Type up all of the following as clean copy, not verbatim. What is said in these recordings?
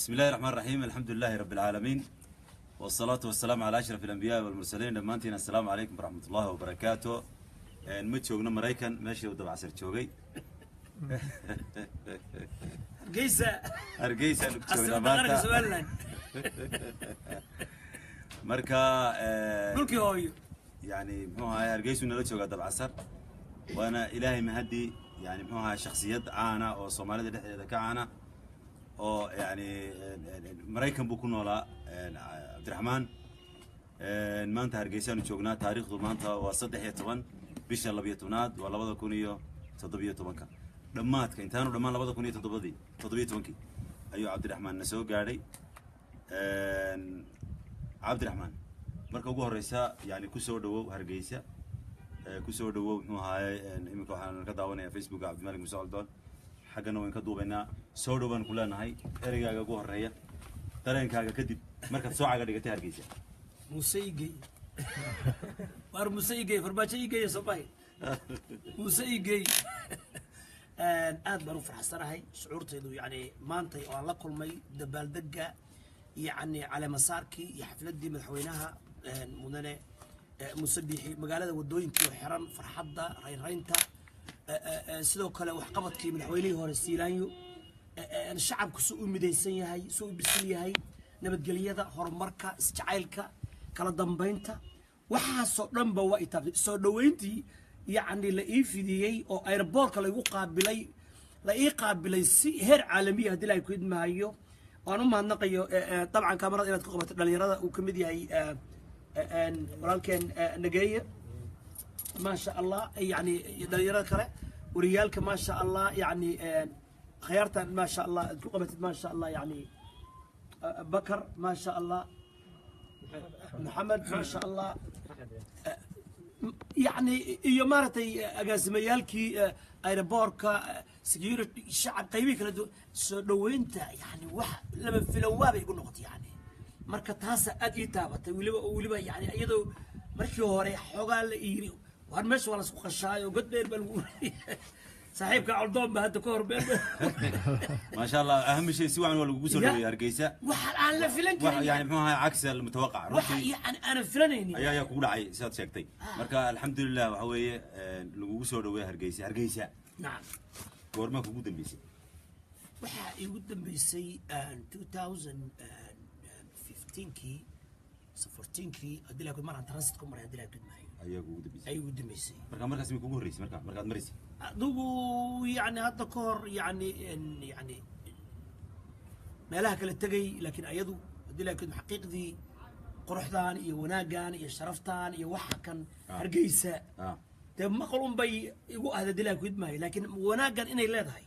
بسم الله الرحمن الرحيم، الحمد لله رب العالمين، والصلاة والسلام على أشرف الأنبياء والمرسلين. Dhammaantiin السلام عليكم ورحمة الله وبركاته. Ma joogno Maraykan, meeshii uu Dabcasar joogay. Hargeysa. Hargeysa aanu ku joognaa caasimadda qaranka maanta. Somaliland. Marka dhulkii hooyo. Yani muxuu ahaay, Hargeysuu nala joogaa Dabcasar, waana Ilaahay mahaddi. Yani muxuu ahaay, shakhsiyad caana oo Soomaalida dhexdeeda ka caana oo yani Maraykan buu ku noolaa Cabdiraxmaan. Maanta Hargeysaanu joognaa. Taariikhdu maanta waa 13 bisha 12aad, waa 2017-ka. Dhammaadka intaanu dhammaan labada kun iyo toddobadii 17-kii ayuu Cabdiraxmaan na soo gaadhay. Cabdiraxmaan, marka ugu horeysa yani kusoo dhawow Hargeysa, kusoo dhawow. Muxuu ahaaye, iminka waxaan ka daawanaya Facebooka Cabdimalik Muuse Coldoon, xaggana wayn ka duubaynaa. Soo dhow baan ku leenahay. Ereygaaga ugu horeeya, dareenkaaga kadib markaad soo caga dhigatay Hargeysa. Muuse igey, waar Muuse igey, Farmaajo igeeya, soo mahay, Muuse igey. Aad baan u faraxsanahay. Shucuurtaydu yani maantay oo aan la kulmay dabaaldega, yani caleemasaarkii iyo xafladdii madaxweynaha mudane Muuse Biixi, magaalada wadooyinkii oo xiran, farxadda, raynraynta, sidoo kale waxqabadkii madaxweynihii hore Siilaanyo, shacabku si u midaysan yahay, si u bisil yahay, nabadgelyada, horumarka, isjacaylka, kala dambaynta, waxaasoo dhanba waa itaabtay. Soo dhoweyntii yacni la ii fidiyey oo airportka laygu qaabilay, la ii qaabilay si heer caalamiya, haddii la ku idmaayo, waan u mahadnaqayo. Dabcan kaamarada inaad ku qabato dhalinyarada uu ka mid yahay walaalkeen Nageeye, maasha Allah, yani dhalinyarada kale, wariyaalka, maasha Allah, yani khiyaartan, maasha Allah, aad ku qabatid, maasha Allah, yani Bakar, maasha Allah, Maxamed, maasha Allah, yani iyo maaragtay agaasimayaalkii airportka, security, shacab, qaybihii kala duwan, soo dhoweynta, yani wax lama filan waabay igu noqotay. Yani marka taasa aad ii taabatay. Weliba yani iyadoo markii hore xoogaa la yiri, war meesha waa lasku qashaayo, god dheer baa lagu, saaxiibka Coldoon ba hadda ka hor meel. ما شاء الله، اهم شيء si wacan waa lagugu soo dhaweeyey Hargeysa. Waxa aan la filan wax karin. Yani muxuu ahaa, cagsi المتوقع. Waxa runtii yani aanan filanaynin ayaa kugu dhacay sidaad sheegtay. Marka alxamdulilah, waxa weeye lagugu soo dhaweeyey Hargeysa. Hargeysa goormaa kugu dambeysay? Waxaa iigu dambeysay 2015kii mise 14kii, haddii laakiin maraan transit ku maray, haddii laakiin maayo. Ayaa kugu dambeysay? Ay igu dambeysay. Marka markaas may kugu horreysay marka markaad maraysay? Adigu yani hadda ka hor yani meelaha kala tegay, laakiin ayadu haddii laakiin xaqiiqdii quruxdan iyo wanaaggan iyo sharaftan iyo waxa kan Hargeysa dee maqal un bay igu ahda, haddii laakiin maayo, laakiin wanaaggan inay leedahay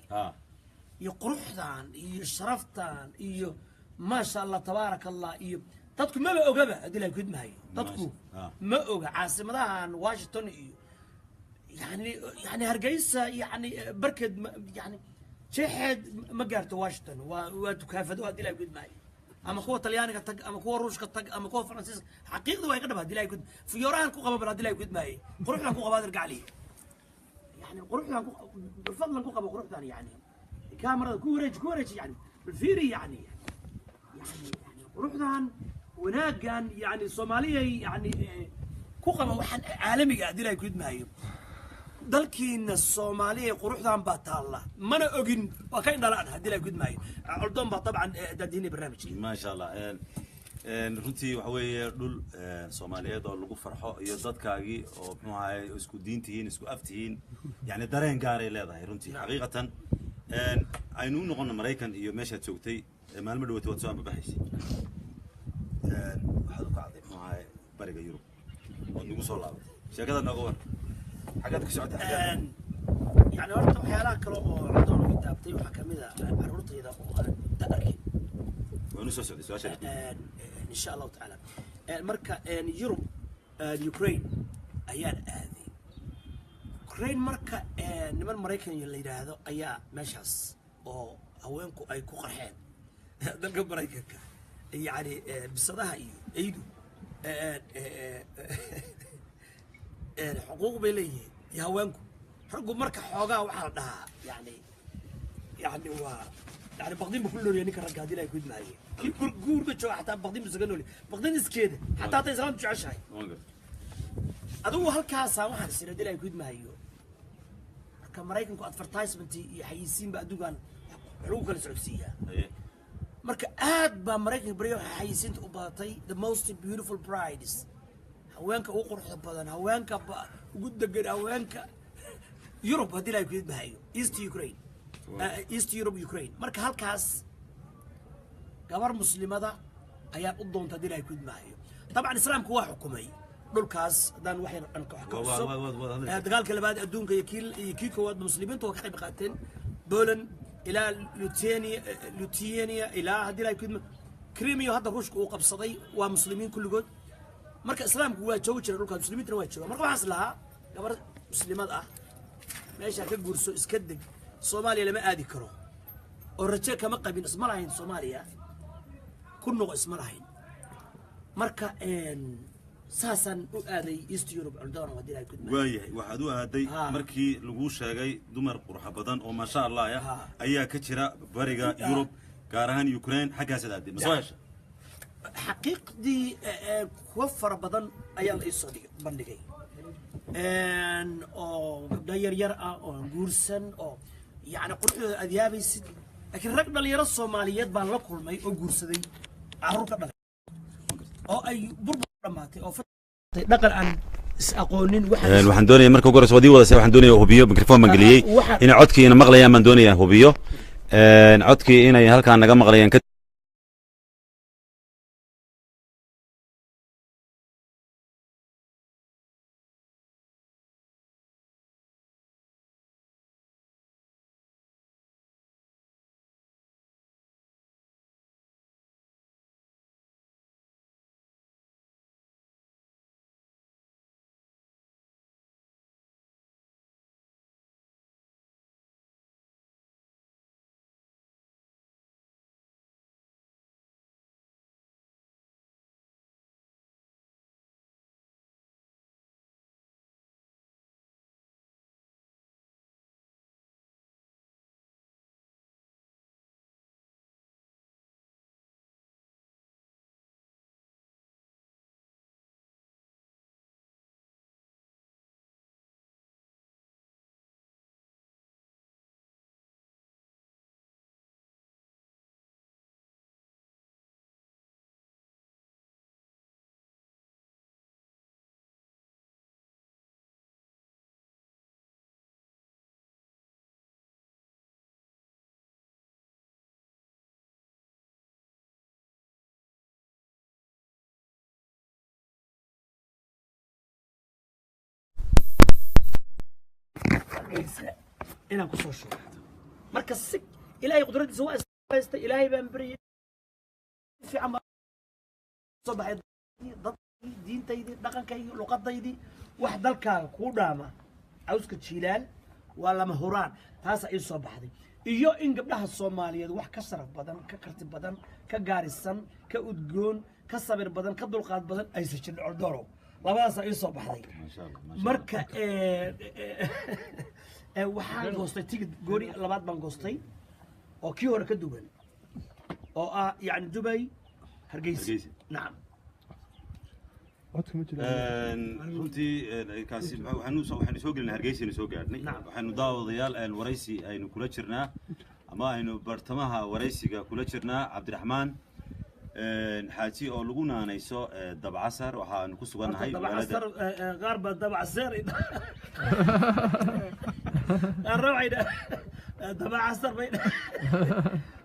iyo quruxdan iyo sharaftan iyo maasha Allah tabaaraka Allah, iyo dadku maba ogaba, haddii laakiin maayo, dadku ma oga caasimadahan Washington iyo yani Hargeysa, yani barkeed yani jeexeed ma gaarto Washington. Waa dukaafado, haddii laakiin maayo, ama kuwa Talyaaniga tag, ama kuwa Ruushka tag, ama kuwa Faransiiska. Xaqiiqda waa iga dhab, haddii laakiin fiyoorahan ku qaba bal, haddii laakiin maayo, quruxdan ku qaba adirgacli, yani quruxdan ku fadlan ku qabo quruxdan, yani kaamarada ku wareeji, ku wareeji, yani balfiiri, yani quruxdan, wanaaggan, yani Soomaaliyay, yani ku qaba waxaan caalamiga, haddii la gudmaayo dalkiina Soomaaliya, quruxdan baa taalla, mana ogin, waa ka indhalaan, haddii la gudmaayo. Coldoon baa dabcan daadihinay barnaamijkii. Maasha Allah. Runtii waxa weeye dhul Soomaaliyeed oo lagu farxo iyo dadkaagii oo muxuu ahaye isku diin tihiin, isku af tihiin, yani dareen gaaray leedahay runtii xaqiiqatan. Aynu u noqono Maraykan iyo meeshaad joogtay. Maalmo dhawatay waad soo ambabaxaysay. Waxaad u kacday muxuu ahaye bariga Yurub, ood nagu soo laabatay. Sheekada nooga war, xaggaad ku socotay, xaggaad? Yani horta waxyaalaha kale oo Coldoon ugu taabtay waxaa kamid ah carruurtayda oo aan muddo arkin. Waanu soo socday su-aasha. Insha Allahu tacaala. Marka Yurub, Ukraine ayaan aaday. Ukraine marka niman Maraykan la yidhaahdo ayaa meeshaas oo haweenku ay ku qarxeen dalka Maraykanka, yani bisadaha iyo eydu xuquuq bay leeyihiin iyo haweenku, raggu marka xoogaa waxaa la dhahaa yani waa Yani baqdin buu ku noolyahay ninka ragga haddii Ilaahay ku idmaayo. Kii guurka jooga xataa baqdin buu isaga noolyahay, baqdin iskeeda xataa hadday islaamtu jeceshahay. Waan gartay. Adigu halkaasaa waxaan is haddii Ilaahay ku idmaayo. Marka Maraykanku advertisement iyo xayisiinba adduunkan wax lagu kala socodsiiyaa. Marka aad baa Maraykanka barya waxaa xayisiinta u badatay the most beautiful brides, haweenka ugu quruxda badan, haweenka ugu degan, haweenka Yurub haddii Ilaahay ku idmaayo, East Ukraine, East Europe, Ukraine. Marka halkaas gabar muslimada ayaan u doontay haddii Ilaahay ku idmaayo. Dabcan Islaamku waa xukumay dhulkaas haddaan wax yar dhanka wax ka xuso. Dagaalka labaad adduunka iyo kii koowaad muslimiintu waa ka qayb qaateen, Poland ilaa Lithuania, Lithuania ilaa haddii Ilaahay ku idmo Crimea hadda Ruushka uu qabsaday waa muslimiin kulligood. Marka Islaamku waa joogi jira dhulkaas, muslimiintana waa jooga. Marka waxaan is lahaa gabar muslimad ah meeshaa ka guurso, iska deg. Soomaaliya lama aadi karo oo rajo kama qabin, isma lahayn Soomaaliya ku noqo, isma lahayn. Marka saasaan u aaday East Europe, Coldoona, haddii Ilaahay ku idmaayo. Waayahay, waxaad u aaday markii laguu sheegay dumar qurxa badan oo maasha Allah ah ayaa ka jira bariga Yurub, gaar ahaan Ukraine, xaggaasaad aaday, ma soo hesha? Xaqiiqdii kuwo fara badan ayaa la iisoo bandhigay oo gabdho yar yar ah oo guursan oo yacni quruxdooda aad yaabaysid, laakiin rag dhalinyaro Soomaaliyeed baan la kulmay oo guursaday, carruur ka dhalay oo ay burbur ku dhammaatay oo dhaqan aan is aqoonin waxa. Waxaan doonaya marka ugu horeysa waad ii wadasay, waxaan doonaya hubiyo microphone baan geliyey inay codkii ina maqlayaan baan doonaya hubiyo. Codkii inay halkaan naga maqlayaan ka Hargeysa inaan kusoo shubo. Marka si Ilaahay qudradiisa waa ishaystay, Ilaahay baan baryay, fiican baa soo baxay, dadkii, diintaydii, dhaqankaygii, luqadaydii. Wax dalkaaga kuu dhaama cawska jiilaal waa lama huraan. Taasaa ii soo baxday, iyo in gabdhaha Soomaaliyeed wax ka sharaf badan, ka karti badan, ka gaarisan, ka udgoon, ka sabir badan, ka dulqaad badan aysan jirin. Coldoorow, labadaasaa ii soo baxday. Maasha Allah, maasha Allah. Marka waxaan goostay tigid gooni labaad baan goostay oo kii hore ka duwan oo ah yani Dubay Hargeysa. Hargeysa. Nacam. Codka ma jiro. Runtii kaasi waxaanu soo gelinay Hargeysaynu soo gaadhnay. Waxaynu daawadayaal waraysi aynu kula jirnaa ama aynu bartamaha waraysiga kula jirnaa Cabdiraxmaan Xaaji oo lagu naanayso Dabcasar. Waxaanu ku sugannahay dabcasar magaalada qaar baa dabcaseer, qaarna waxay dabcasar bay.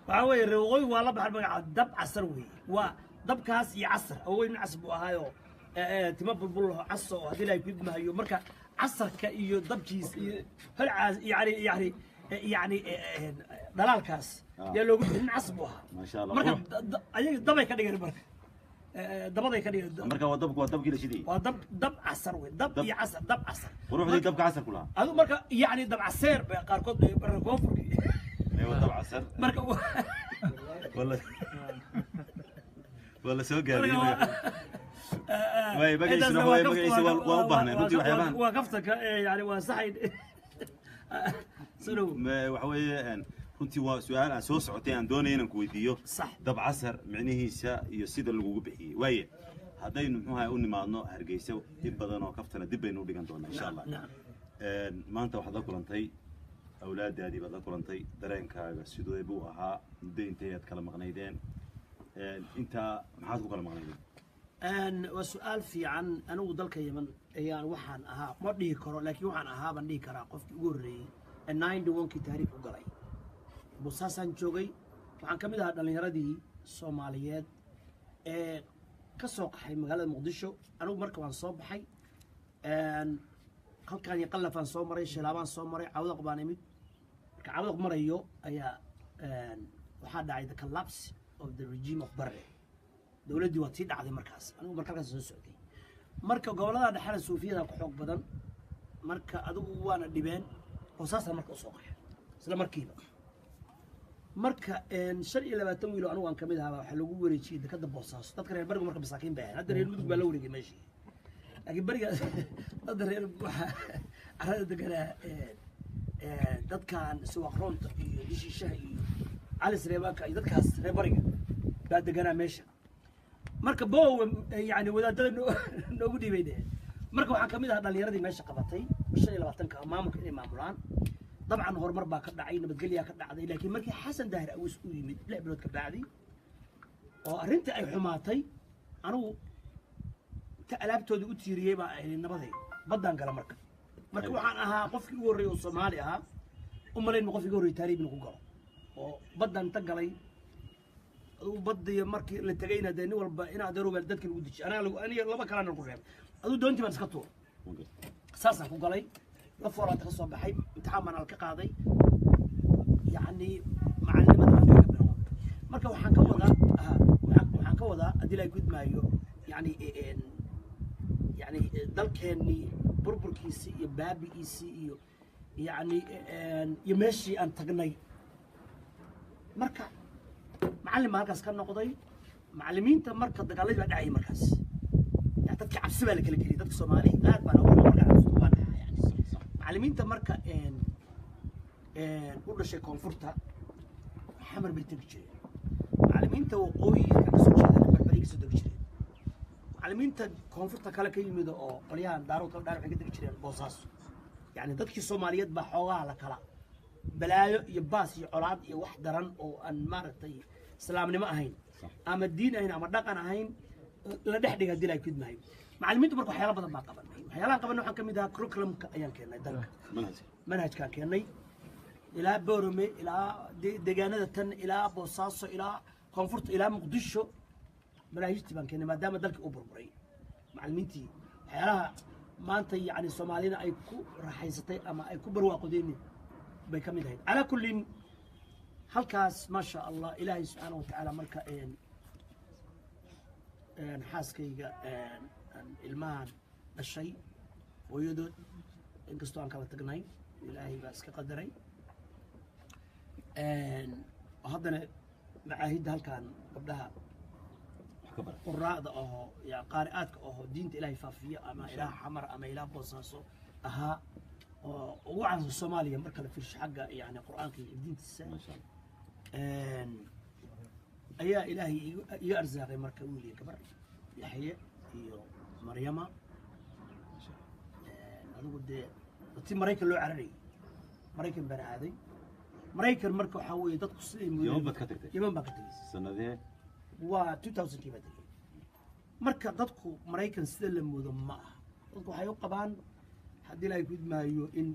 Waxaa weeye reer waqooyi waa la baxan magaca Dabcasar weeye, waa dabkaas iyo casar awey nin cas buu ahaayo, timo bulbul laho cas oo haddii Ilaahay ku idmahayo. Marka casarka iyo dabkiis iyo holcaas yani dhalaalkaas yaa loogu nin cas buu ahaa. Maasha Allah. Marka Qurux. Ayaga dabay ka dhigeen, marka dabaday ka dhigeen. Marka waa dabku, waa dabkii la shidayay. Waa dab, dab casar wey, dab iyo casar, dab casar. Quruxdii dabka casar ku lahaa. Adu marka yani dabcaseer bay qaarkood reer koonfurka. Waa dabcasar. Marka waa la soo gaabiyey magaca. Waay, magaciisuna waa magaciisa waa u baahnay runtii waxyaabahan. Waa kaftanka, yani waa saxayn soo dhow. Waxa weeye Runtii waa su-aal aan soo socotay, aan doonaya inaan ku weydiiyo. Sax. Dabcasar micnihiisa iyo sida lagugu bixiyey. Waaye, haddaynu muxuu ahay u nimaadno Hargeysa, in badan oo kaftana dib baynu u dhigan doonaa, insha Allah. Nacam. Maanta waxaad la kulantay awlaadaadii baad la kulantay. Dareenkaaga sidee buu ahaa? Muddo intay aad kala maqnaydeen? Intaa maxaad ku kala maqnaydeen? Waa su-aal fiican. Anigu dalka Yemen ayaan waxaan ahaa ma dhihi karo, laakiin waxaan ahaa baan dhihi karaa qofkii ugu horreeyey ee 91-kii tahriib u galay. Bosaasaan joogay. Waxaan ka mid ahaa dhallinyaradii Soomaaliyeed ee ka soo qaxay magaalada Muqdisho. Anigu marka waan soo baxay. Halkaan iyo Qallafaan soo maray, Shilaabaan soo maray, Cawdaq baan imid. Marka Cawdaq marayo ayaa waxaa dhacay the collapse of the regime of Barre. Dowladdii waa tii dhacday markaas. Anigu marka halkaas soo socday. Marka gobollada dhexena suufiyada ku xoog badan. Marka adigu waana dhibeen oo saasaan marka usoo qaxay isla markiiba. Marka 25 wiil oo anigu aan kamid ahaa waxaa lagu wareejiyey dekada Boosaaso. Dadka reer barigu marka masaakiin bay ahayn. Hadda reer Mudug baa la wareegay meeshii, laakiin beriga dadda reer waxaa carrada deganaa dadkan Siwaqroonta iyo Dishiishaha iyo Cali Sreebaanka iyo dadkaas reer bariga baa deganaa meesha. Marka bow yani wadaadada noogu dhiibay dheheen. Marka waxaan kamid ahaa dhalinyaradii meesha qabatay 25-ka maamulka inay maamulaan. Dabcan horumar baa ka dhacay, nabadgelyaa ka dhacday, laakiin markii Xasan Daahir Awiis u yimid 6 bilood ka bacdi oo arrintii ay xumaatay, anigu inta alaabtoodii u tiiriyey baa ahayd nabaday baddaan gala. Marka waxaan ahaa qofkii ugu horreeyey oo Soomaali ahaa, u malayn ma qofkii ugu horreeyey taariib inuu ku galo oo baddaan inta galay. Adigu badiyo markii la tegayna dee nin walba in adeerow baa dadka lagu dejiyay. Anaga lagu aniga laba kalena lagu reebay. Adigu doontii baan iska tuuray, saasaan ku galay. La foolaanta ka soo baxay, imtixaan baan ka qaaday, yacni macalinimada baan kaga bilowday. Marka waxaan ka wadaa aha, waxaan ka wadaa haddii la gudmaayo, yani dalkeennii burburkiisii iyo baabi'iisii iyo yacni iyo meeshii aan tagnay. Marka macallin baa halkaas ka noqday. Macallimiinta marka dagaaladii baa dhacayay markaas. Yani dadka cabsi baa la kala geliyay dadka Soomaali aad baan ugu markaan xasuusto waan dhahaa. Yani macallimiinta marka een een u dhashay koonfurta Xamar bay tegi jireen, macallimiinta waqooyi ka soo jeedana Barbari ka soo degi jireen, macallimiinta koonfurta kale ka yimid oo qolyahan Daarood kala dhaar waxay ka degi jireen Boosaaso. Yani dadkii Soomaaliyeed baa xoogaha la kala balaayo iyo baas iyo colaad iyo wax daran oo aan maaragtay islaamnimo ahayn ama diin ahayn ama dhaqan ahayn la dhex dhiga haddii la kudmahay. Macallimiintu marka waxyaala badan baa qabanay. Waxyaalahan qabanay waxaa ka mid ahaa curriculumka ayaan keennay dalka. Manhajka. Manhajkaan keennay ilaa Boorame, ilaa deegaanada tan, ilaa Boosaaso, ilaa koonfurta, ilaa Muqdisho. Manaahijtii baan keennay maadaama dalkii uu burburay. Macallimiintii waxyaalaha maanta yacni Soomaalina ay ku raaxaysatay ama ay ku barwaaqodeen bay ka mid ahayd. Calaa kullin halkaas, maasha Allah, Ilaahay subxaana wa tacaala marka een een xaaskayga een ilmahan dhashay hooyadood, inkastoo aan kala tagnay, Ilaahay baa iska qadaray. Haddana macaahidda halkan gabdhaha wax ka bara, quraa'da oo ya qaari'aadka oo diinta Ilaahay faafiya ama ilaa Xamar ama ilaa Boosaaso ahaa oo ugu caansan Soomaaliya marka la fiirsho xagga yani Qur'aanka iyo diintiisa. Maasha Allah. Ayaa Ilaahay iga arsaaqay marka wiil iyo gabar, Yaxye iyo Maryama. Maasha Allah. Adigu dee ti Maraykan loo cararayay, Maraykan baan aaday. Maraykan marka waxaa weeye dadku siday moodeen. Yemen baad ka tagtay? Yemen baan ka tegay. Sanadee? Waa 2000-kii baa tegay. Marka dadku Maraykan sida la moodo ma aha. Dadku waxay u qabaan haddii Ilaahay gudmaayo in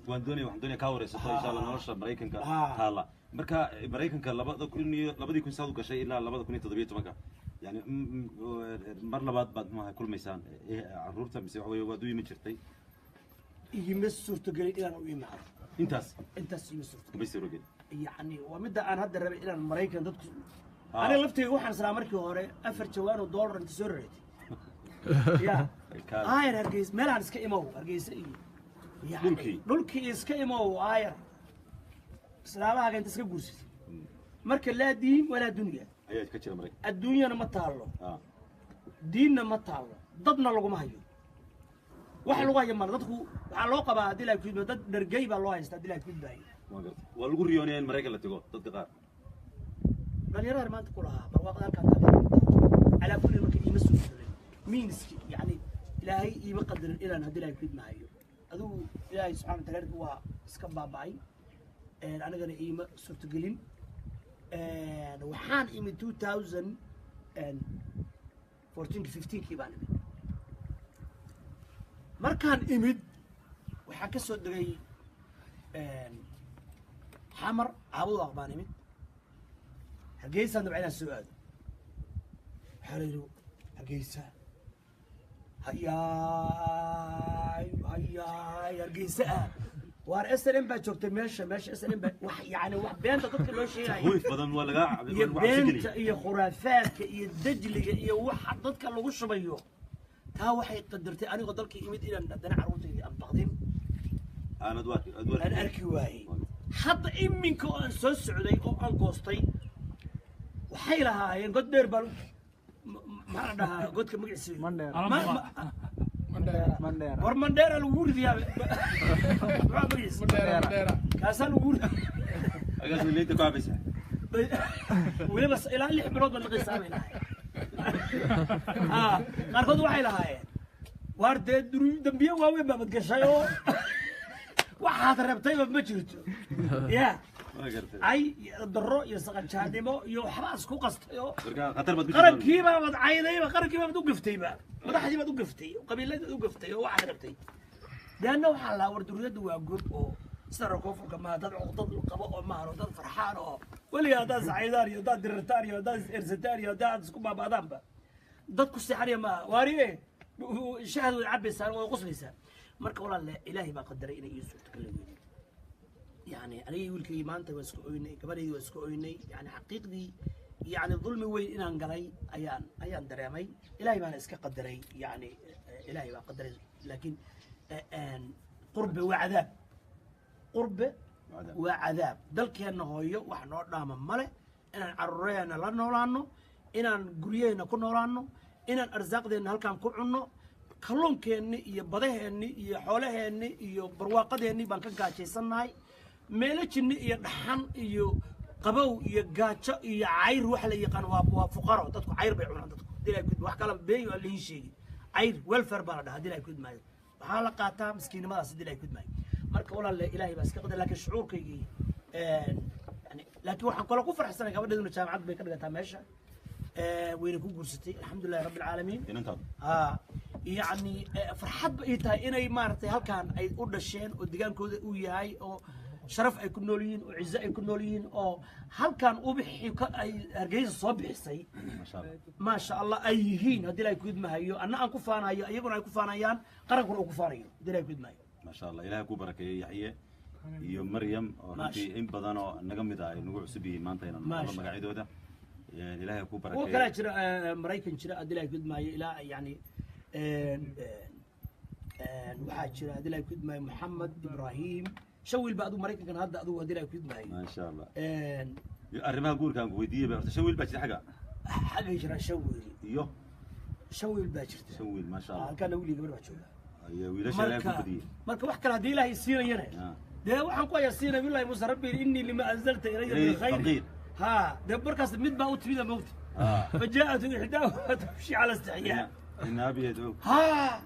Waan doonaya, waxaan doonaya kaa wareysato, insha Allah, nolosha Maraykanka taala. Marka Maraykanka 2000 2000 saad u gashay ilaa 2017-ka, yani mar labaad baad muxuu ahay kulmaysaan carruurta mise waxa weeye waad u yimi jirtay? Igima suurtogelin inaan u imaado. Intaas? Intaas igima suurtogelin. Kuma suurogelin. Yacni waa midda aan hadda rabay inaan Maraykan dadku. Aniga laftayga waxaan islaa markii hore 4 jawaan oo dollar inta soo raratay ya aayar Hargeysa meelahan iska imow, Hargeysa iyo yacni Dhulkii. Dhulkii iska imow, aayar islaamahaaga inta iska guursatay. Marka laa diin walaa dunya ayaa ka jira Maraykan. Adduunyana ma taallo, diinna ma taallo, dadna laguma hayo. Wax lagu hayo male. Dadku waxaa loo qabaa haddii la kudma dad dhargey baa loo haysta haddii la kudmaayo. Waa gartay, waa lagu riyoonaya in Maraykan la tago dadka qaar. Dhalinyarada maanta ku lahaa barwaaqada halkaa taala calaa kulli. Marka iima suurtagelin miinski, yani Ilaahay iima qadarin inaan haddii Ilaahay ku idmahayo. Adigu Ilaahay subxana wataala reerki waa iska baaba'ay, anigana iima suurtagelin. Waxaan imid 2014, 15-kii baan imid. Markaan imid waxaan ka soo degay Xamar, Caabudwaaq baan imid. Hargeysaan dabca inaan soo aado. Waxaa la yidhi Hargeysa, hayaay hayaay, Hargeysa ah, waar SNM baa joogtay meesha SNM baa wax, yani wax beenta dadka loo sheegayo. Takwiif badan waa lagaa iyo lagu cabsi beenta geliyay. Iyo khuraafaadka iyo dajliga iyo waxa dadka lagu shubayo, taa waxay qadartay anigoo dalkii imid inaan haddana carruurtaydii aan baqdin aanad waa aad waa aan arki waayey. Hadda iminka oo aan soo socday oo aan goostay, waxay lahaayeen god dheer baa maxaa la dhahaa godka magaciisa? Mandheera. Mandheera. War Mandheera lagu ridiyaa, maxaa magaciisa? Mandheera. Kaasaa lagu ridi. Agaas leynta ku cabaysaa. Weliba ilaa 6 bilood baa liqisaa bay lahaayeen. Qaarkood waxay lahaayeen waar dee dambiye waaweyn baa badgashay oo waxaad rabtayba ma jirto ya. Waa gartay. Cay iyo darro iyo saqajaanimo iyo waxbaa isku qastay oo Marka khatar baad ku jirtaa. Qarankiibaa baad caydayba, qarankii baad u gaftayba, madaxdii baad u gaftay, qabiiladii u gaftay oo waxaad rabtay deanna waxaa lahaa war duriyaddu waa gob oo sida reer koonfurka maaha, dad cuqdad qabo oo maahan, dad farxaan oo weligaa haddaad iscaydaan iyo haddaad dirirtaan iyo haddaad is ersataan iyo haddaad isku baaba'daanba dad ku seexanaya maaha. Waariye shahad way cabaysaan, way qoslaysaan. Marka walaalle, Ilaahay baa qadaray inay ii suurtagali weyday. Yani anigii wiilkay maanta waa iska oynay, gabadhaydii waa iska oynay. Yani xaqiiqdii, yani dulmi weyn inaan galay ayaan dareemay. Ilaahay baana iska qadaray, yani Ilaahay baa qadaray. Laakiin qurbe waa cadaab, qurbe Cadaab. waa cadaab. Dalkeenna hooyo wax noo dhaama male. Inaan caruuraheenna la noolaano, inaan guryaheenna ku noolaano, inaan arsaaqdeenna halkaan ku cunno, kalluunkeenni iyo badaheenni iyo xoolaheenni iyo barwaaqadeenni baan ka gaajaysannahay. Meelo jinni iyo dhaxan iyo qabow iyo gaajo iyo cayr wax la yaqaan waa fuqaro. Dadku cayr bay cunaan dadku hadii la wax kala beeyo aan liin sheegi. Cayr welfare baa la dhahaa hadii la kudmaayo. Waxaa la qaataa miskiinimadaas hadii la kudmaayo. Marka walaalle, Ilaahay baa iska qadar, laakiin shucuurkaygii yani, laakiin waxaan kaloo ku farxsanay gabadheeduna jaamacad bay ka dhigataa meesha, wayna ku guursatay, alxamdulilahi rabbi alcaalamiin. Inantaadu? Ha, yacni farxad ba ii tahay inay maaragtay halkan ay u dhasheen oo deegaankooda uu yahay oo sharaf ay ku nool yihiin oo cizo ay ku nool yihiin oo halkan ubixii ay Hargeysa soo bixisay. Maasha Allah. Maasha Allah ay yihiin haddii Ilahay ku idmahayo, anna aan ku faanayo, iyaguna ay ku faanayaan, qarankuna uu ku faanayo haddii Ilahay ku idmahayo. Maasha Allah, Ilahay ku barakeeyey Yaxye iyo Maryam oo runtii in badan oo naga mid ah ay nagu cusub yihiin maanta inaan maqlo Maasha. magacyadooda. Ilaahay ku Kuwa barakeeyo. kalaa jira, Maraykan jira haddii Ilahay ku idmaayo, ilaa yani waxaa jira haddii Ilahay ku idmaayo Maxamed Ibrahim, shan wiil ba adigu Maraykankan hadda adigu haddii Ilahay ku idmaayo. Maasha Allah. Arrimaha guurka aan ku weydiiyey ba horta, shan wiil baa jira xagga? Xaggay jiraan shan wiil. Iyo Shan wiil baa jirta. Shan wiil, maasha Allah. Halkaana wiil iyo gabar baa jooga. Iyo wiilasha Ilaahay ku Marka badiyey. Marka wax kale haddii Ilaahay siinayana dee waxaan ku hayaa siinay billahi Muuse rabbi innii lima anzalta ilaya min إلي khayr faqiir. Ha, dee markaas mid baa u timida moogta. فجاءته إحداهما تمشي على استحياء إن أبي يدعوك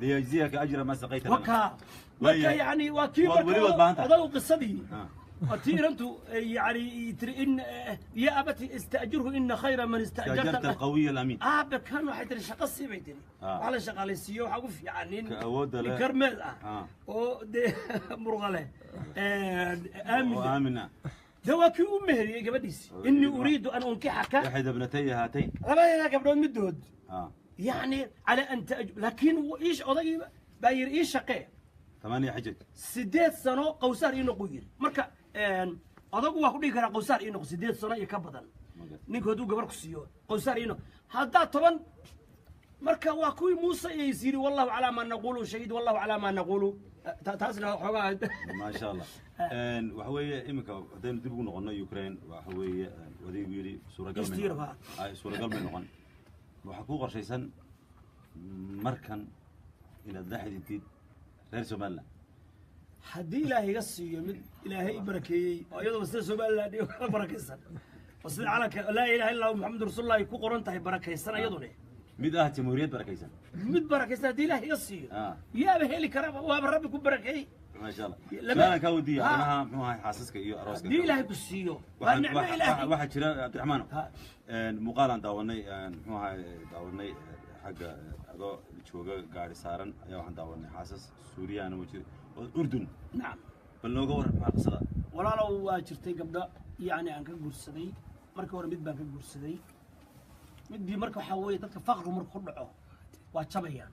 ليجزيك أجر ما سقيت لنا. Wakaa marka Waayahay. yani waa kii Waad weli waad baahan tahay. Odagu qisadii waa tii inantu yani tiri in ya abati ista'jirhu ina khayra man استأجرت ista'jarta القوي الأمين. Aabe kan waxay tiri shaqo sii bay tiri. Waxaa la shaqaalaysiiyo waxaa ugu fiican nin Ka awoodda leh. Nin karmeed ah oo dee muruqa leh, aamin leh. وآمنة. Dee waa kii u meheriyey gabadhiisi, innii uriidu an unkixaka إحدى ابنتي هاتين. Labadeeda gabdhood midood يعني على ان laakiin ii odaygii baa yiri ii shaqee ثمانية حجج. 8 sano qawsaar ii noqu yiri. Marka odagu waa ku dhihi karaa qawsaar ii noqo 8 sano iyo ka badan. Ninku hadduu gabar ku siiyo qawsaar ii noq haddaa 10. Marka waa kuwii Muuse iyo is yidhi wallahu calaa maa naqulu shahiid, wallahu calaa maa naqulu. Taasna xoogaa. ما شاء الله. Waxa weeye iminka haddaynu dib ugu noqono Ukraine, waxa weeye odaygu yidhi suuragal East may Europe, noqon. Ay suuragal may noqon. Waxaa kuu qorshaysan markan inaad la xidhiidtid reer Somaliland? Haddii Ilaahay iga siiyo mid Ilaahay i barakeeyey oo iyaduba sida Somaliland iyo kala barakaysan oo sida calanka laa ilaaha illa hu Muxamadu rasuulullah ay ku qoran tahay barakaysan, iyadune Mid ah jamhuuriyad barakaysan. Mid barakaysan haddii Ilaahay iga siiyo, yaaba heli karaba, waaba Rabbi ku barakeeyey. Maasha Allah. Su-aalan kaa weydiiya arrimaha, muxuu ahay, xaasaska iyo arooska. Haddii Ilaahay ku siiyo waa nicmo Ilaahay. Waxaa jira, Cabdiraxmaan, muuqaal aan daawanay, muxuu ahay, daawanay xagga adoo jooga gaari saaran ayaa waxaan daawanay xaasas Suuriyaan oo jira oo Urdun. Nacam. Bal nooga waran, maxaa qisada? Walaalow, waa jirtay gabdho yacni aan ka guursaday. Markii hore mid baan ka guursaday. Midii marka waxaa weeye, dadka faqrigu marku ku dhaco waa jabayaan,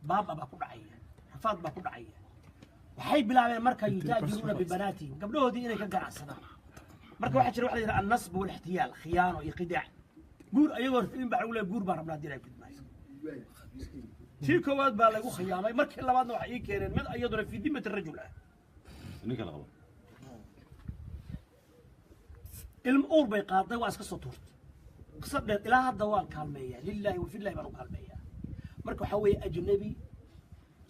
baaba baa ku dhacaya, rafaad baa ku dhacaya. Waxay bilaabeen marka yutaajiruuna bibanaatihim, gabdhahoodii inay ka ganacsadaan. Marka waxaa jira waxa la yidhaha annasb walixtiyaal, khiyaano iyo khidaac. Guur ayagoo rabin baa lagu leeyahay guur baan rabnaa haddii ay gudmaayo. Tii koowaad baa lagu khiyaamay. Markii labaadna waxay ii keeneen mid iyaduna fi dimati rajul ah. Ninka la qabo. Ilmo uur bay qaaday, waa iska soo tuurtay. Qisa dheer, ilaa hadda waan kaalmeeyaa, lilaahi wa fillahi baan u kaalmeeyaa. Marka waxaa weeye, ajnabi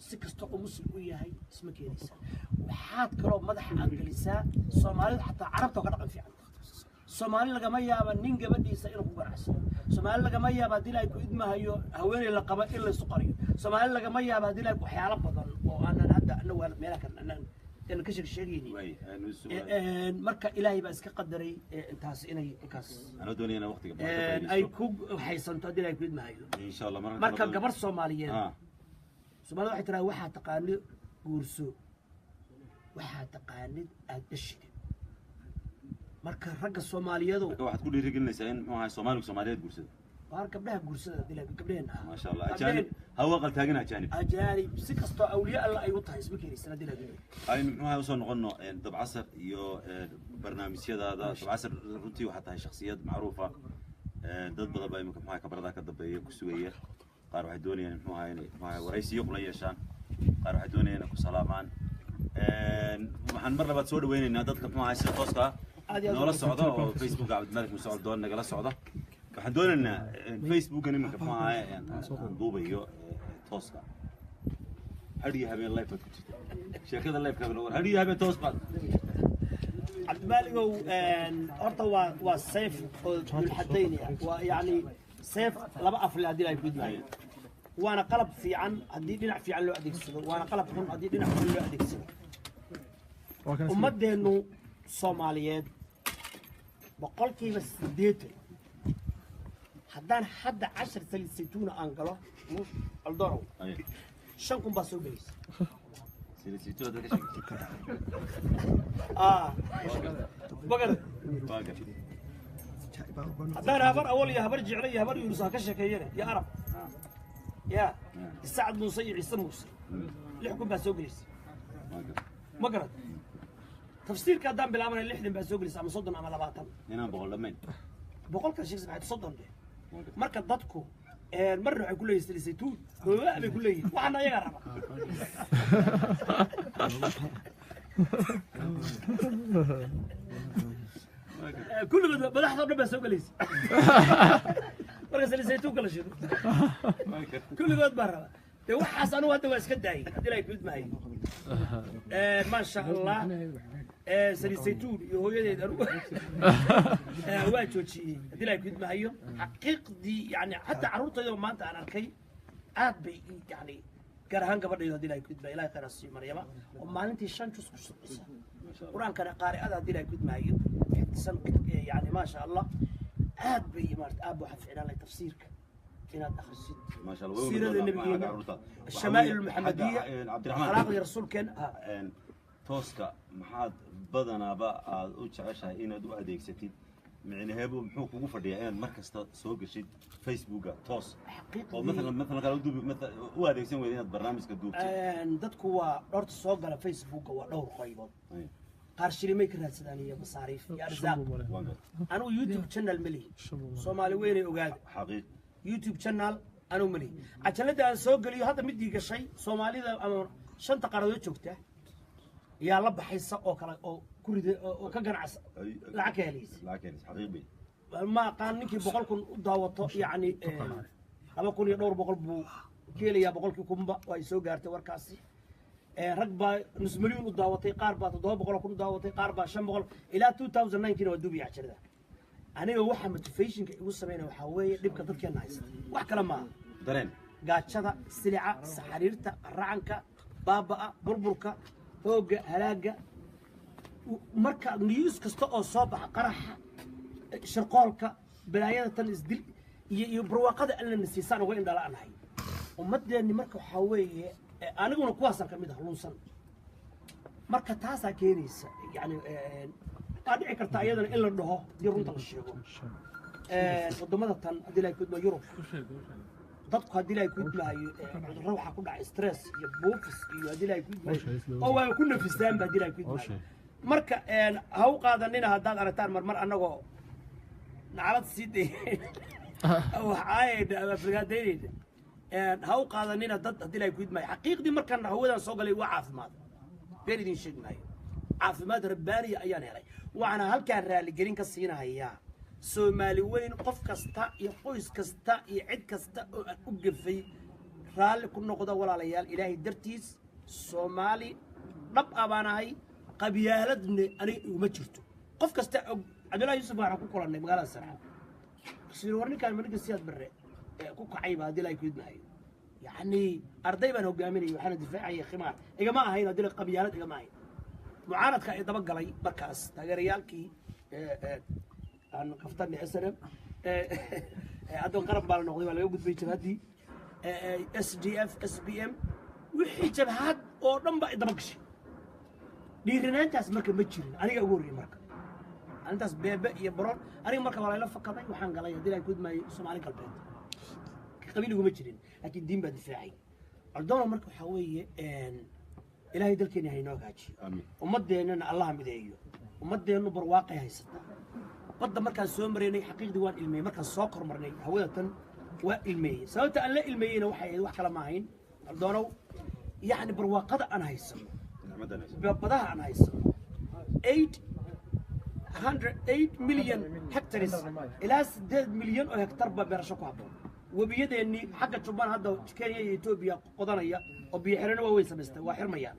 si kasta oo muslim u yahay isma keenaysa. Waxaad kaloo madaxa aad gelisaa, Soomaalida xataa Carabta oo ka dhaqan fiican. Soomaali lagama yaaba nin gabadhiisa inuu ku ganacsado. Soomaali lagama yaaba haddii Ilaahay ku idmahayo haweeney la qaba in laysu qariyo. Soomaali lagama yaaba haddii Ilaahay waxyaalo badan oo aanan hadda anagu meelaha kan aanan ka sheeg sheegaynin. Waay. Marka Ilaahay baa iska qadaray intaas inay inkaas Anoo doonaya inaan waqtiga ay ku haysanto haddii Ilaahay ku idmahayo. Insha Allah marka. Marka gabar Soomaaliyeed, Soomaalida waxay tiraa waxaa taqaanid guurso, waxaa taqaanid aad dhashidid. Marka ragga Soomaaliyeedu Marka waxaad ku dhiirigelinaysaa in, muxuu ahay, Soomaaligu Soomaaliyeed guursado. Waar gabdhaha guursada haddii Ilaahay gabdhaheenna ah. Maasha Allah. Ajaanib hawa qal taagin ajaanib. Ajaanib si kastoo awliya Alla ay u tahay isma keenaysan haddii Ilaahay. Aynu, muxuu ahay, usoo noqono Dabcasar iyo barnaamijyadaada. Dabcasar, runtii waxaa tahay shakhsiyad macruufa. Dad badan baa iminka, muxuu ahay, kabaradaha ka dambeeya ku sugaya. Qaar waxay doonayaan, muxuu ahay, inay, muxuu ahay, waraysiyo kula yeeshaan, qaar waxay doonayaan inay ku salaamaan. Waxaan mar labaad soo dhaweynaynaa dadka, muxuu ahay, sida tooska ah Aad iyo aad. noola socda oo Facebooka Cabdimalik Muuse Coldoon nagala socda. Waxaan doonaynaa Facebookan iminka, muxuu ahay, aan duubayo tooska, hadhiyo habeen live baad ku jirta. Sheekada live ka hadhiyo habeen toos baad. Cabdimaaligow, horta waa seef oo dulxadaynaya, waa yacni seef laba afle haddii Ilaahay ku idmaayo. Waana qalab fiican haddii dhinac fiican loo adeegsado, waana qalab xun haddii dhinac xun loo adeegsado. Ummaddeennu Soomaaliyeed 80%, haddaan hadda cashar saliid saytuuna aan galo Aldorow, 5,000 baa soo gelaysa. Saliid saytuun hadda ka sheegtay. Ah, magar. Waa gar. Haddaan Habar Awal iyo Habar Jecle iyo Habar Yunus ha ka sheekeeyane iyo Arab ya Sacad Muuse iyo Ciise Muuse, 6,000 baa soo gelaysa. Waa gar. Ma garad? Tafsiirka haddaan bilaabanay 60 baa soo gelaysa ama 30 ama 20. Inaan 100 dhammayn. Boqolka sheekh maxamed 30 dheh. Waa gar. Marka dadku marna waxay ku leeyihin saliid saytuun hooba bay ku leeyihin, waxaana ayagaa raba. Waa gar. Kulligood madaxda o dhan baa soo gelaysa marka saliid saytuunka la shido. Waa gar. Kulligood baa raba. Dee waxaas anugu hadda waa iska daayay haddii Ilaahay ku idmahayo. Maasha Allah, saliid saytuun iyo hooyadeed anugu waa joojiyey haddii Ilaahay ku idmahayo. Xaqiiqdii yani xataa carruurtayda maanta aan arkay aad bay yani, gaar ahaan gabadhayda haddii Ilaahay ku idmahayo, Ilahay khayr ha siiyo Maryama, oo maalintii shan jus ku shaqaysa, Qur-aankana qaari'ada haddii Ilaahay ku idmahayo xifdisan, yani maasha Allah, aad bay maarata. Aad waxaa ficnaan lahay tafsiirka inaad akhrisid, Maasha Allah. Way siirada wada nabigeena, carruurta. الشمائل المحمدية, Cabdiraxmaan, akhlaaqdii rasuulkeena ha. Tooska maxaad badanaaba aad u jeceshahay inaad u adeegsatid? Micnaheebu muxuu kugu fadhiyaa inaad mar kasta soo geshid Facebooka toos oo Xaqiiqdii mathalan kale u duubi u adeegsan weyda inaad barnaamijka duubtid? Dadku waa dhorta soo gala Facebooka waa dhowr qaybood. Qaar shilimay ka raadsadaan iyo masaariif iyo arsaaq. Waa gar. Anigu YouTube channel ma lihi, Soomaali weynay ogaada. Xaqiiq. YouTube channel anigu ma lihi. Cajalada aan soo geliyo hadda midii gashay Soomaalida ama shanta qaaradood joogta yaa la baxaysa oo kale oo ku rida oo ka ganacsa, lacag ka helaysa. Lacag keenaysa, xaqiiq bay. Ma aqaan ninkii 100,000 u daawato, yacni 2,200 buu ka helayaa boqolkii kunba. Waa ay soo gaartay warkaasi. Rag baa nus milyuun u daawatay, qaar baa 700,000 u daawatay, qaar baa 500 ilaa 2009 waa duubaya cajalada. Aniga waxa motivationka igu sameynaya waxaa weeye dhibka dadkeena haysta, wax kale maaha. Dareen. Gaajada, silica, saxariirta, qaracanka, baaba'a, burburka, hoogga, halaaga. Marka news kasta oo soo baxa, qaraxa, shirqoolka, balaayada tan, isdil iyo barwaaqada Alla na siisaan uga indhala'nahay ummadeenni. Marka waxaa weeye aniguna kuwaasaan ka mid ah lunsan. Marka taasaa keenaysa, yani waa dhici karta iyadana in la dhaho haddii runta la sheego, waddamada tan haddii la kudma Yurub, dadku haddii la kudmaayo cudurro waxaa ku dhacay stress iyo buufis iyo haddii la kudmaayo oo waa ku nafisaanba haddii la kudmaayo. Marka ha u qaadanina haddaad aragtaan marmar annagoo naclad sii day wax caayayna ama aflagaadaynayna, ha u qaadanina dad haddii la kudmaayo. Xaqiiqdii markaan hawadan soo galay waa caafimaad, been idin sheegi maayo, caafimaad rabbaaniya ayaan helay. Waxaana halkaan raaligelin ka siinahayaa Soomaali weyn, qof kasta iyo qoys kasta iyo cid kasta oo aan u gafay. Raalli ku noqda walaalayaal, Ilaahay dartiis. Soomaali dhab ah baan ahay, qabyaaladne aniga iguma jirto. Qof kasta og Cabdullahi Yuusuf waxaan ku kulannay magaalada Sanca. Sir war ninkaan ma ninka Siyaad Barre ku kacay ba haddii la kudmahayo. Yacni arday baan hogaaminayay, waxaana difaacayay khimaar. Igama ahayn haddii qabyaalad, igama ahayn. Mucaaradka ay daba galay markaas taageerayaalkii aan kaftanay SNM, hadda qaran baa la noqday, waa laga gudbay jabhaddii SDF, SPM, wixii jabhad oo dhan ba ay daba gashay. Dhiiranaantaas marka ma jirin aniga ugu horreeyey. Marka arrintaas beebe iyo baroon aniga marka waa layla fakaday. Waxaan galay haddii la gudmaayo Soomaali Galbeed, qabiil iguma jirin, laakiin diin baa difaacay Coldoona. Marka waxaa weeye Ilaahay dalkeena ha inoo hagaajiyo. Amiin. Ummadeennana Allaha mideeyo. Ummadeennu barwaaqay haysataa. Badda markaan soo maraynay xaqiiqdii waan ilmeeyey. Markaan soo kormarnay hawada tan waa ilmeeyey. Sababta aan la ilmeeyeyna waxay ahayd wax kale ma ahayn Coldoonow, yacni barwaaqada aan haysano, nicmadan hayso, badaha aan haysano, 808 million hectares, ilaa 8 milyan oo hektar baa beerasho ku habboon. Webiyadeennii xagga Jubbaan hadda Kenya iyo Etoobiya qodanaya oo biyo xirano waaweyn samaystay waa xirmayaan.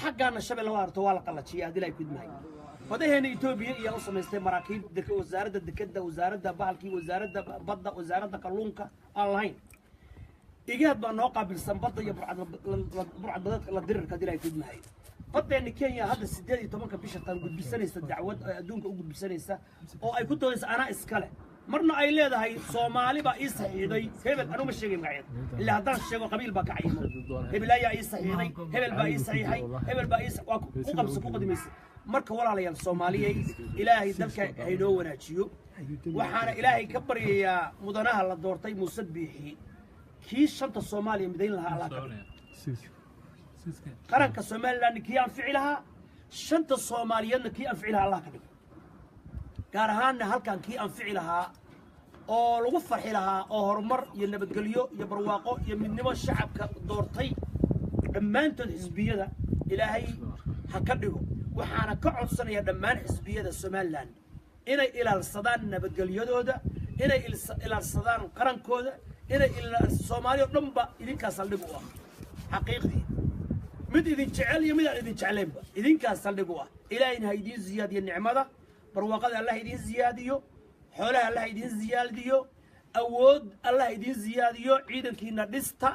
Xaggaana Shabeelle waa arto, waa la qallajiyay haddii la kudmahay. Badaheena Etoobiya iyaa u samaystay maraakiib, wasaaradda dekeda, wasaaradda bahalkii, wasaaradda badda, wasaaradda kalluunka aan lahayn. Igaad baa noo qaabilsan badda iyo burcad badeedka la dirirka haddii la kudmahay. Baddeena Kenya hadda 18-ka bisha tan gudbisanaysa dacwad ay adduunka u gudbisanaysa oo ay ku doodaysa anaa iskale, marna ay leedahay Soomaali baa ii saxiiday hebel. Anuma sheegay magacyada, ilaa haddaan sheego qabiil baa kacaymo. Hebel ayaa ii saxiiday, hebel baa ii saxiixay, hebel baa ii waa ku qabso ku qadimaysa. Marka walaalayaal Soomaaliyey, Ilaahay dalka haynoo wanaajiyo. Waxaana Ilaahay ka baryayaa mudanaha la doortay Muuse Biixi kii shanta Soomaaliya midayn lahaa Allah ka dhigo, qaranka Somaliland kii anfici lahaa, shanta Soomaaliyeedna kii anfici lahaa Allah ka dhigo, gaar ahaanna halkan kii anfici lahaa oo lagu farxi lahaa oo horumar iyo nabadgelyo iyo barwaaqo iyo midnimo shacabka doortay dhammaantood xisbiyada Ilaahay ha ka dhigo. Waxaana ka codsanaya dhammaan xisbiyada Somaliland inay ilaalsadaan nabadgelyadooda, inay ilaalsadaan qarankooda, inay Soomaali oo dhanba idinkaa saldhig u ah. Xaqiiqdii mid idin jecel iyo mid aan idin jeclaynba idinkaas saldhig u ah. Ilaahayna ha idiin ziyaadiyo nicmada, barwaaqada Allah idiin ziyaadiyo, xoolaha Allah idiin ziyaadiyo, awood Allah idiin ziyaadiyo, ciidankiina dhista.